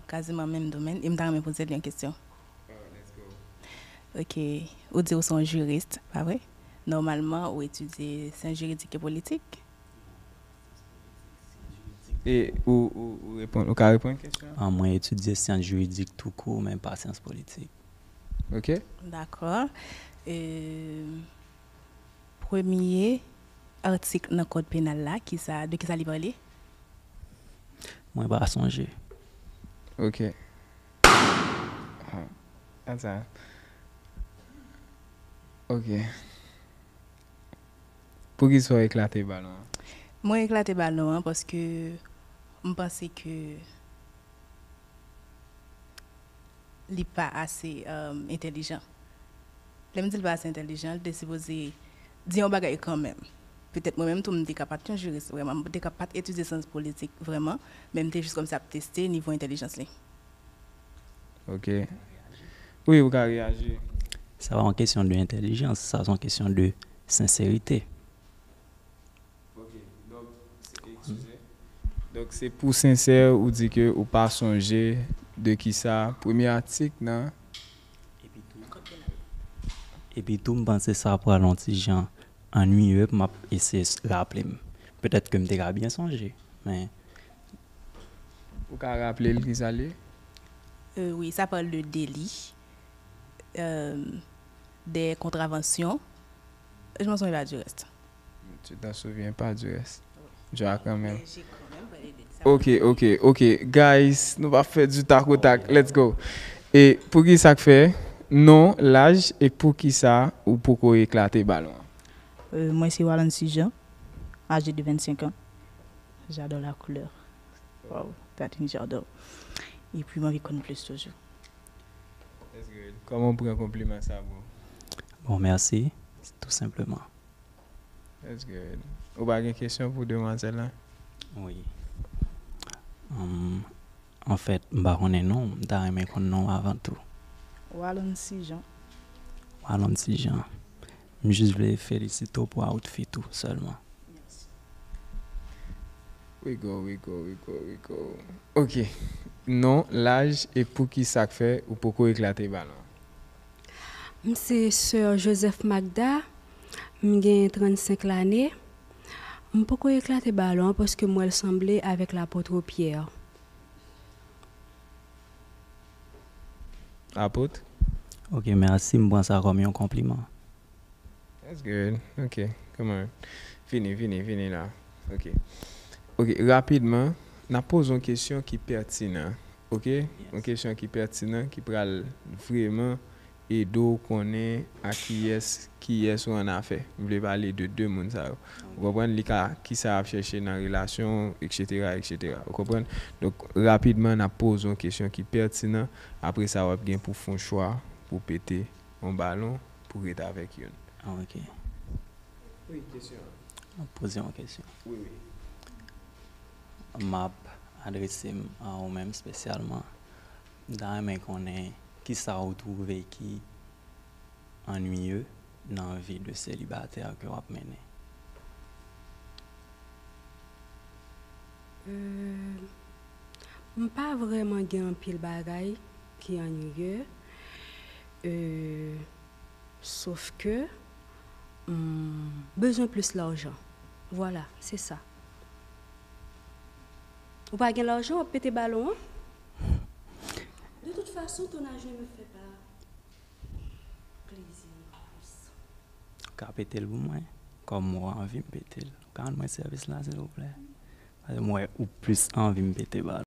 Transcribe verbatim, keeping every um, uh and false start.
kaziman menm domèn, e m ta renmen poze l yon kesyon. Ok, ou di ou se yon jiris, pa vre? Nòmalman, ou etidye syans jiridik e politik. E ou, ou, ou reponn, ou ka reponn kesyon an? Ah, mwen etidye syans jiridik tou kou, men pa syans politik. Ok. Dakò. E, premye atik nan kòd penal la, kisa, de kisa li pale? Mwen pa sonje. Ok. Ah, attends. Ok. Poukisa w eklate balon an? Mwen eklate balon an paske m panse ke li pa ase, um, entèlijan. Lè m di l pa ase entèlijan, li te sipoze di yon bagay kanmenm. Petèt mwen menm tou, m te ka pa t yon jiris vrèman, m te ka pa t etidye syans politik vrèman, men m te jis kòmsi ap teste nivo entèlijans li. Ok. Wi, ou ka reyaji. Sa pa yon kesyon de entèlijans, sa se yon kesyon de senserite. Ok, donk, se, eskize. Donk, se pou sensè ou di ke ou pa sonje de kisa premye atik nan. Epi tou, epi tou, m panse sa pral yon ti jan annuiye, m ap eseye s-, raple m. Petèt ke m te ka byen sonje, men. Ou ka raple l kisa l ye? Euh, wi, sa pale de deli, euh, de kontravansyon. Je m'en souviens pas du reste. Tu t'en souviens pas du reste? Je vois quand même. Ok, ok, ok. Guys, nou pa fè du tac au tac. Let's go. E poukisa k fè non, laj, e poukisa ou poko eklate balon an? Euh, mwen se Walon Sijan, âgé de vingt-cinq ans. J'adore la couleur. Wow, that thing j'adore. Epi m anvi konn plis toujou. That's good. Kòman w pran konpliman sa, bro? Bon, mèsi, tou senpleman. That's good. Ou pa gen kesyon pou demwazèl la? Wi. Hum, anfèt, m pa konnen non w, m ta renmen konn non w avan tou. Walon Sijan. Walon Sijan. M jis vle felisite w pou outfit ou sèlman. We go, we go, we go, we go. Ok. Non, laj, e poukisa k fè ou poko eklate balon? M se sè Joseph Magda, m gen trannsenk lane. M poko eklate balon an paske m wè l sanble avèk lapot Pyè. Apot? Ok, mèsi. M pran sa kòm yon konpliman. That's good. Ok, come on. Vini, vini, vini la. Ok. Ok, rapidman, n ap poze yon kesyon ki pètinan. Ok? Yes. Yon kesyon ki pètinan, ki pral vrèman ede w konnen a kiyès, kiyès ou annafè. M vle pale de de moun sa yo. Ou konprann? Li ka, kisa y ap chèche nan relasyon, et cetera, et cetera. Ou konprann? Donk, rapidman, n ap poze yon kesyon ki pètinan. Apre sa, w ap gen pou fè yon chwa pou pete yon balon pou ret avèk youn. Ah, ok. Wi, kesyon an. M ap poze yon kesyon. Wi, wi. M ap adrese m a ou menm espesyalman. M ta renmen konnen kisa ou twouve ki annuiye nan vi de selibatè ke w ap mennen. Euh, m pa vrèman gen anpil bagay ki annuiye. Euh, Sof ke, hmm, bezwen plis lajan. Vwala, se sa. Ou pa gen lajan, w ap pete balon an. De tout fason, ton âge ne me fait pas plaisir non plus. Ou ka pete l pou mwen, kòm ou anvi m pete l. Ou ka rann mwen sèvis la, silvouplè? Paske m wè ou plis anvi m pete balon.